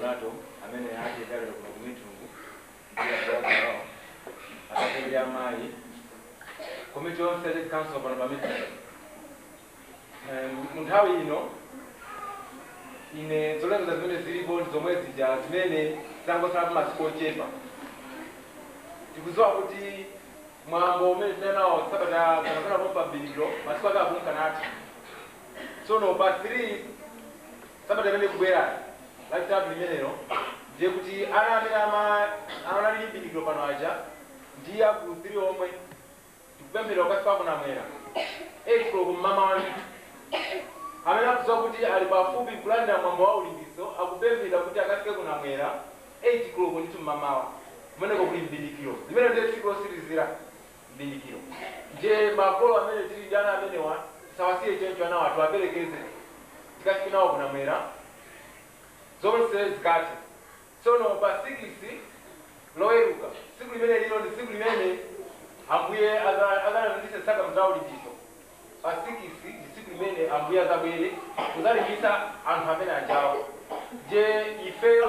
Donato amene ati lero kuno kumitungu ndi abrother atate ndi amayi, komiti yonse ya church council pano pa Mitungu. Mu nthawi ino ine zolengeza zimene zilipo ndi zomwe zija zimene zangosala masiku ochepa. Tikudziwa kuti mwambo umene tinali nawo sabata zanazana pompa mbiliro masiku ake akunkanati. Tsono pa 3, sabata imene kubwerayi, Lachitatu limenelo, ndiye kuti ana amene anali mbiliro pano aja ndi aku 3 omwe tikupemphera kukafika kunamwera 8 koloko mmamawa ndithu. Amene akudziwa kuti ali pafupi kulandira mwambo wa ulimbiso akupemphera kuti akafike kunamwera 8 koloko ndithu mmamawa. Kumeneko kuli mbindikiro limene ndiye tsiku losirizira mbindikiro. Nje makolo amene tili ndi ana amenewa, tisawasiye choncho ana wathu, aperekeze tikafike nawo kunamwera zonse zikathe. Tsono pa 6, Loweruka, tsiku limene lino ndi tsiku limene Ambuye azalanditse sakramenti za ulimbiso. Pa 6 ndi tsiku limene Ambuye azabwere kuzalimbitsa anthu amene ajawo. Nje ifeyo